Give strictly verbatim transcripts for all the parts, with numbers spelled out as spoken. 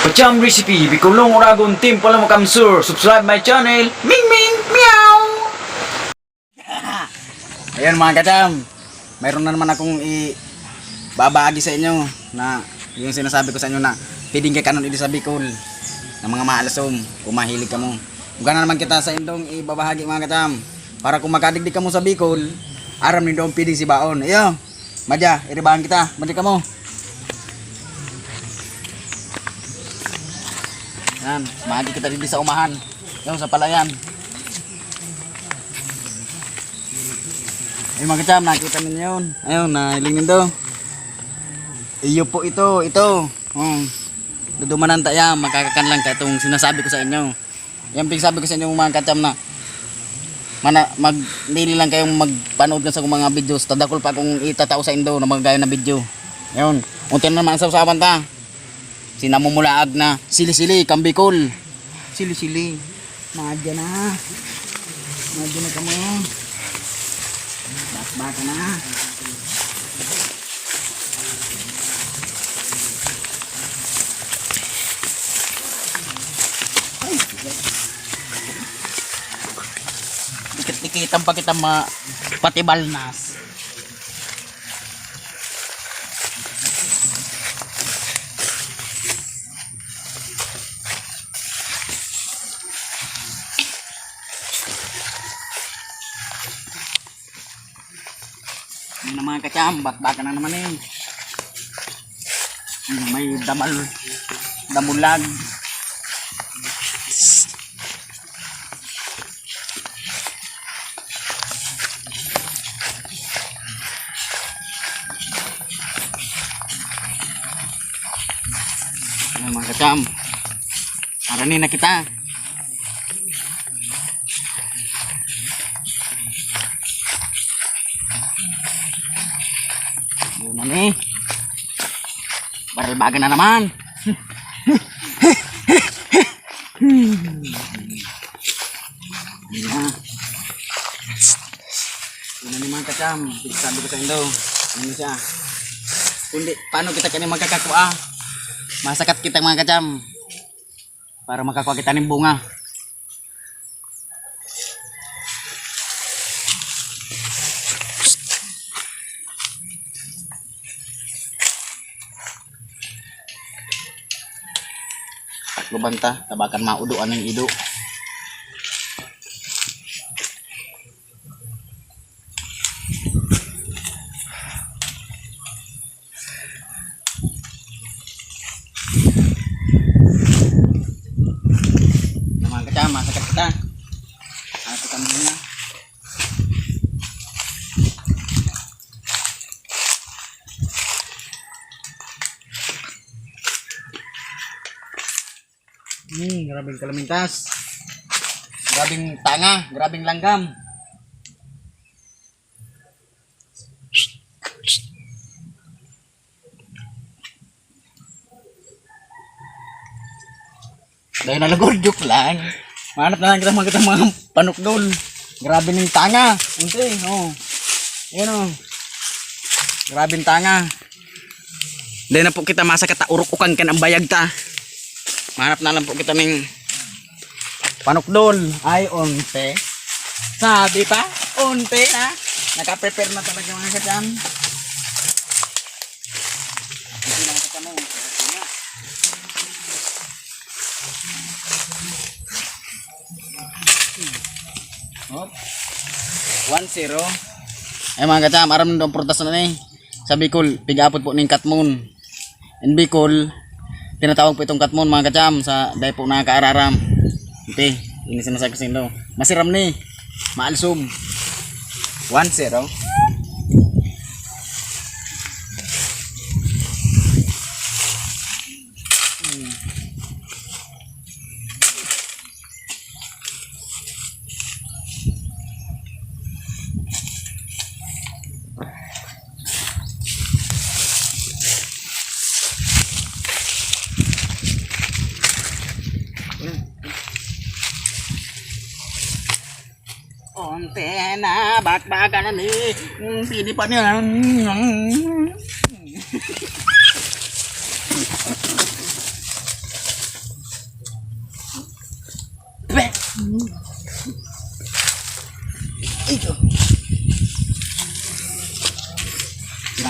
Kacham Recipe, Bicolong Oragon, Team Palamakam Sur. Subscribe my channel. Ming Ming Meow! Ayun, mga kacham, mayroon na naman akong ibabahagi sa inyo na yung sinasabi ko sa inyo na pwedeng kakanon idi sa Bicol ng mga maalasong kung mahilig kamo. Buga na naman kita sa indong ibabahagi, mga kacham, para kung makadigdi kamo sa Bicol, aram nindo ang pwedeng sibaon. Iyo, madya, iribahan kita. Madya kamo. Yan, mahagi kita dito sa umahan. Yung sa palayan. Ayun, mga kacham, nakita ninyo yun. Ayun, nahiling nindo. Iyo po ito, ito. Oh. Dudumanan ta yan, makakakan lang ka itong sinasabi ko sa inyo. Yan pigsabi ko sa inyo, mga kacham, na mana, mag, dili lang kayong magpanood kan sa akong mga videos. Tadakol pa akong itatao sa indo na mga gaya na video. Yun. Unti na naman ang sausawan ta. Sinamumulaag na sili-sili, kambikol. Sili-sili. Madya na. Madya na kamo. Bakbaka na. Ay. Dikit-dikitan pa kita ma-, patibalnas. Yun na, mga kacham, bakbakan na naman eh. May damal, damulag. Ayan, mga kacham. Arani na kita. Yun na ni. Baralbagan na naman. Yun na. Yun na ni, mga kacham. Sabi ko sa indo. Ano siya? Kundi, paano kita kani magkakakua? Masakat kita, mga kacham. Para makakua kita ning bunga. Takloban ta, tabakan maudo aning ido. Naman ka dyan, masakat kita. Ano ka muna? Hmm, grabing kalamintas. Grabing tanga, grabing langgam. Dahil na lugod, joke lang. Manap na lang kita mga, mga panukdol. Grabe ning tanga. Unti, oh. Ayan, oh. Grabing tanga. Dai na po kita masakat ta urukukan kan ang bayag ta. Mahanap na lang po kita ning panukdol. Ay, unti. Sabi pa, unti na. Nakaprepare na talaga, mga kachan. Unti lang kita mo. Hop. One zero. Ay, mga kacham, aram nindo ang prutas na ni. Sa Bicol, pig-apod po ning katmon. In Bicol, tinatawag po itong katmon, mga kacham, sa dai po nakakaararam. Ito, ini sinasabi ko sa inyo. Masiram ni. Maalsom. One zero. Onte na, bakbakan na ni. Hmm, pwede pa niya. Hmm.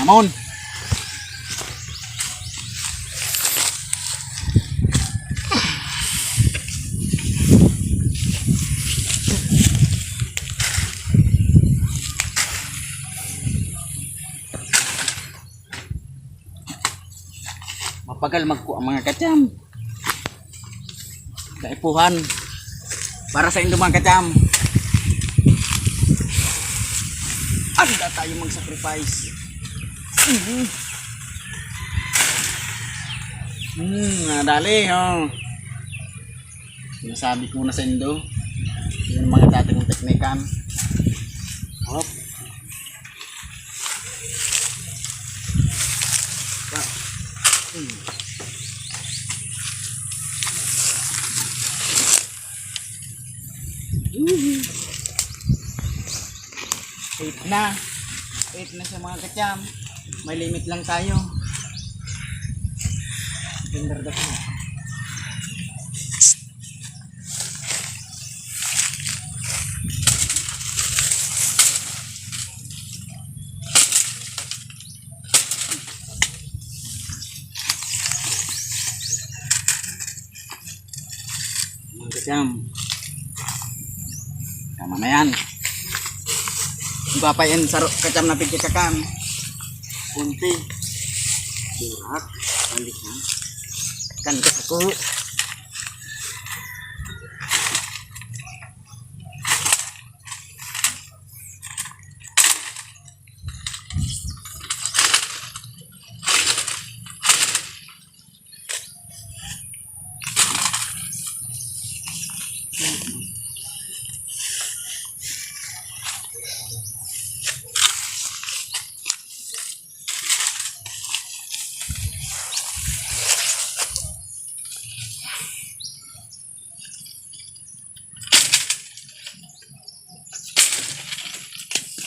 Amon. Mapagal magkuha, mga kacham. Kaipuhan. Para sa indo, mga kacham. Anda tayo mag-sacrifice. Mhm. Hmm, nadali, oh. Sinasabi ko na sa indo. Yung mga dati kong teknikan. Hop. Eight na. Eight na siya, mga kacham. May limit lang tayo. Ganda rin ako. Mga kacham. Tama na yan. Ang gwapo yan, saro, kacham na pigkakakan. Kunti. Burak. Balik na. Kan ka ako.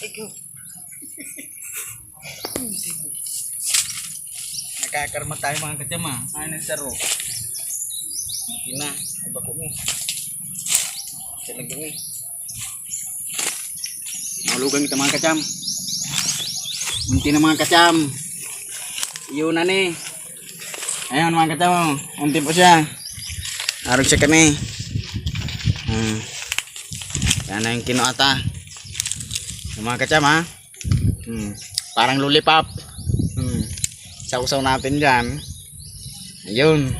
Ikaw. Nakakarma tayo, mga kacham, ah. Ano yung saro? Okay na. Iba ko mo. Siya lagi mo. Malugan kita, mga kacham. Munti na, mga kacham. Yun na ni. Ayan, mga kacham, oh. Munti po siya. Arog siya kami. Hmm. Yan na yung kinuha ta. Yung mga kacham, ha? Hmm. Parang lollipop. Hmm. Sausaw natin dyan. Ayun.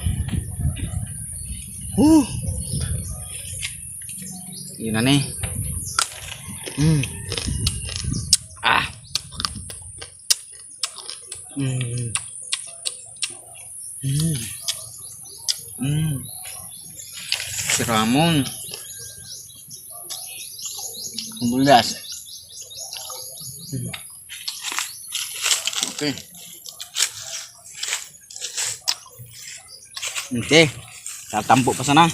Woo! Yun na ni. Hmm. Ah. Hmm. Hmm. Hmm. Siramon. Sibuyas. Hmm. Okay. Okay. Tatampo pa sana.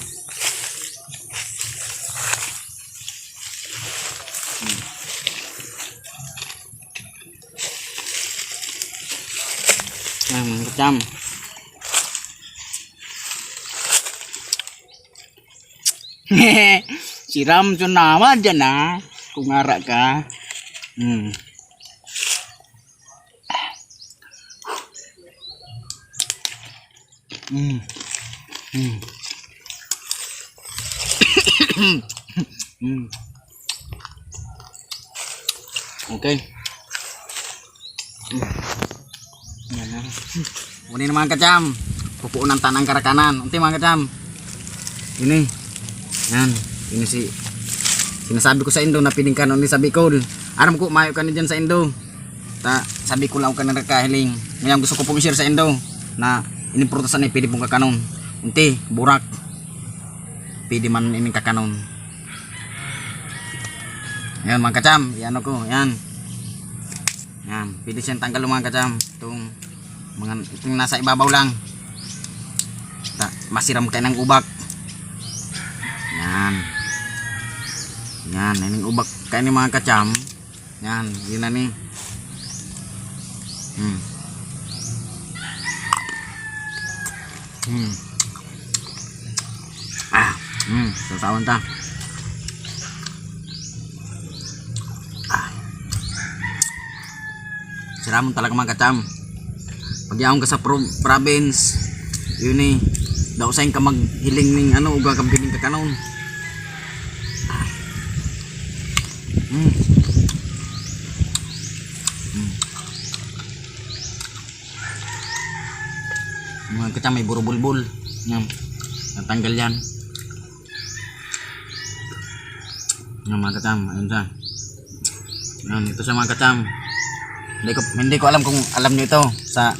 Hmm. Ah, mga kacham. Siram sa naman dyan, ah. Kung ara ka. Hmm. Mm. Mm. Mm. Okay. Mm. Yan na. Uni na, mga kacham. Pupuunan ta ng karakanan. Unti, mga kacham. Ini. Yan. Ini si, sinasabi ko sa indo na piling kanon ni sa Bicol. Aram ko, mayo ka na dyan sa indo. Ta, sabi ko lang kanang nagkahiling. Ngayon, gusto ko pong i-share sa indo na ining prutas na pwede pong kakanon. Unti, burak. Pwede man ining kakanon. Ayan, mga kacham, iano ko, yan. Yan, pwede siyang tanggal, mga kacham. Itong, mga, itong nasa ibabaw lang. Ta, masiram kayo ng ubak. Yan. Yan, ining ubak kayo ni mga kacham. Yan, yun na ni. Hmm. Hmm. Ah, hmm, sasawan ta. Ah. Ramon talaga, mga kacham. Pag yaon ka sa pro-, province, yun eh, daw sain ka maghiling ning ano, uga ka biling kakanon. Mm. Mm. Mga kacham, may burubulbul. Yan. Natanggal yan. Yan, mga kacham. Ayun siya. Yan, ito siya, mga kacham. Hindi ko, hindi ko alam kung alam nyo ito. Sa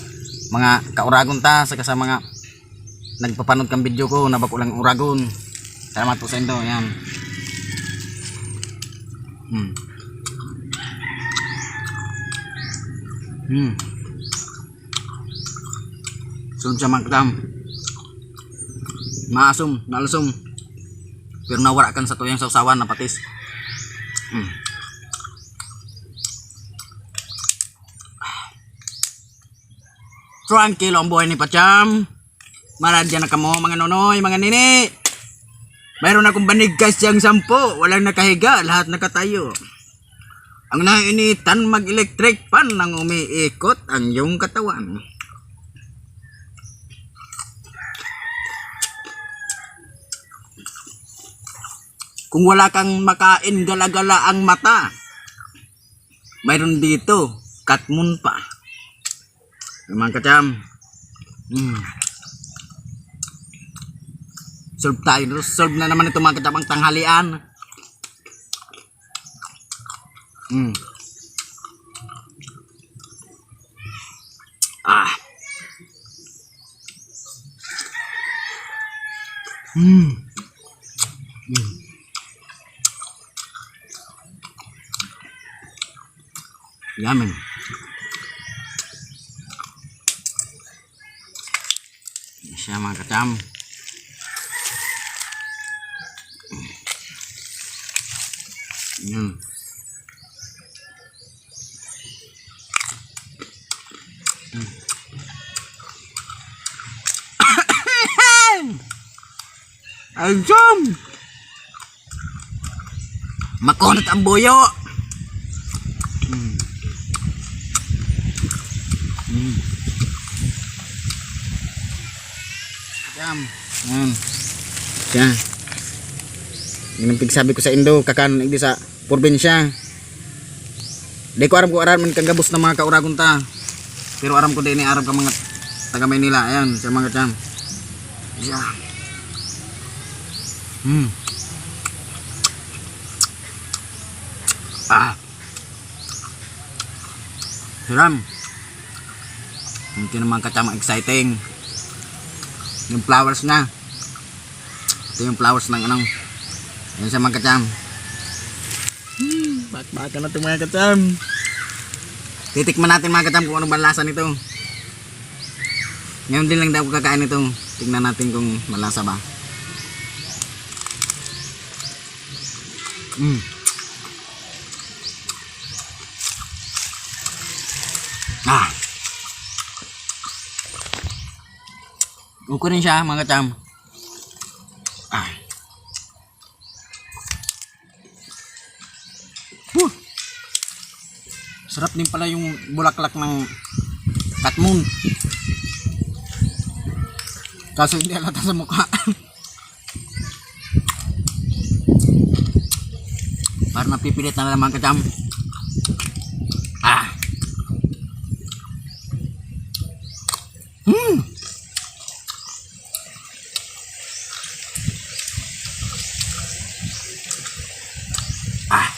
mga kauragon ta, saka sa mga nagpapanood kang video ko na bako lang uragon. Salamat po sa indo. Yan. Hmm. Hmm. Sulod siya, mga kacham. Maasom, nalasom. Pero nawara kan sa tuyang sawsawan na patis. Mm. Tranquilo ang buhay ni Pacham. Maradya na kamo, mga nonoy, mga nini. Mayroon akong banigkas siyang sampo. Walang nakahiga, lahat nakatayo. Ang nainitan, mag-electric fan ang umiikot ang iyong katawan. Kung wala kang makain, gala-gala ang mata. Mayroon dito, katmon pa. Yung mga kacham. Mm. Solve tayo. Solve na naman ito, mga kacham, ang tanghalian. Mm. Ah. Mm. Mm. Yaman. Siya, mga kacham. Yun. Ang jam! Makunot ang buyo. Mm. Mm. Jam. Yan. Siya. Yan ang pigsabi ko sa indo, kakan, igdi sa probinsya. Di ko aram kung aram man kan gabos na mga kauragon ta. Pero aram ko din, aram ka mga taga Maynila. Ayan, sa mga kacham. Siya. Hmm. Ah. Siram. Ito yung mga kacham, exciting. Yung flowers na. Ito yung flowers ng anong. Ayan siya, mga kacham. Hmm, bakbakan na ito, mga kacham. Titikman natin, mga kacham, kung ano ba lasa nito. Ngayon din lang daw kakain ito. Tingnan natin kung malasa ba. Mm. Ah. Okay rin siya, mga kacham. Ah. Huh. Sarap din pala yung bulaklak ng katmon. Kaso hindi halata sa mukha. Parang napipilit na lang, mga kacham. Ah. Hmm. Ah.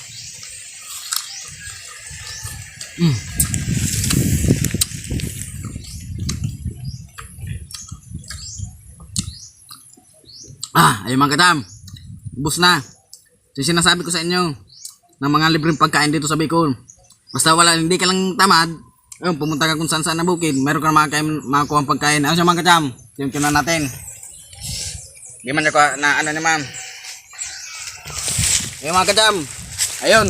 Mm. Ah, ayun, mga kacham. Ubos na. So, yung sinasabi ko sa inyo, ng mga libreng pagkain dito sa Bicol. Basta wala, hindi ka lang tamad, ayun, pumunta ka kung saan-saan na bukid, meron ka na mga kain, makakuha ang pagkain. Ayun siya, mga kacham, yung tuna natin. Di man ako na ano naman. Ayun, mga kacham, ayun,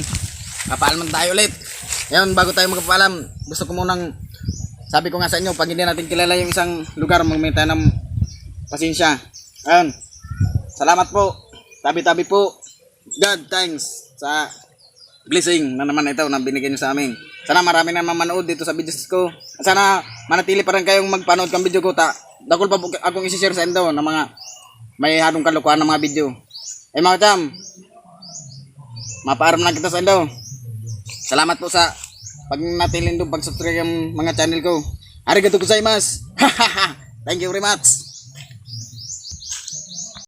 papaalam tayo ulit. Ayun, bago tayo magpapaalam, gusto ko munang, sabi ko nga sa inyo, pag hindi natin kilala yung isang lugar, magmita ng pasensya. Ayun, salamat po. Tabi-tabi po. God, thanks sa blessing na naman ito na binigay niyo sa amin. Sana marami na mamanood dito sa videos ko. Sana manatili pa rin kayong magpanood kan video ko ta. Dakul pa po akong isi-share sa indo na mga may hadong kalokohan na mga video. Eh, mga cham, mapaaram na kita sa indo. Salamat po sa pag natili nindo pag-subscribe ang mga channel ko. Arigato gozaimasu. Thank you very much.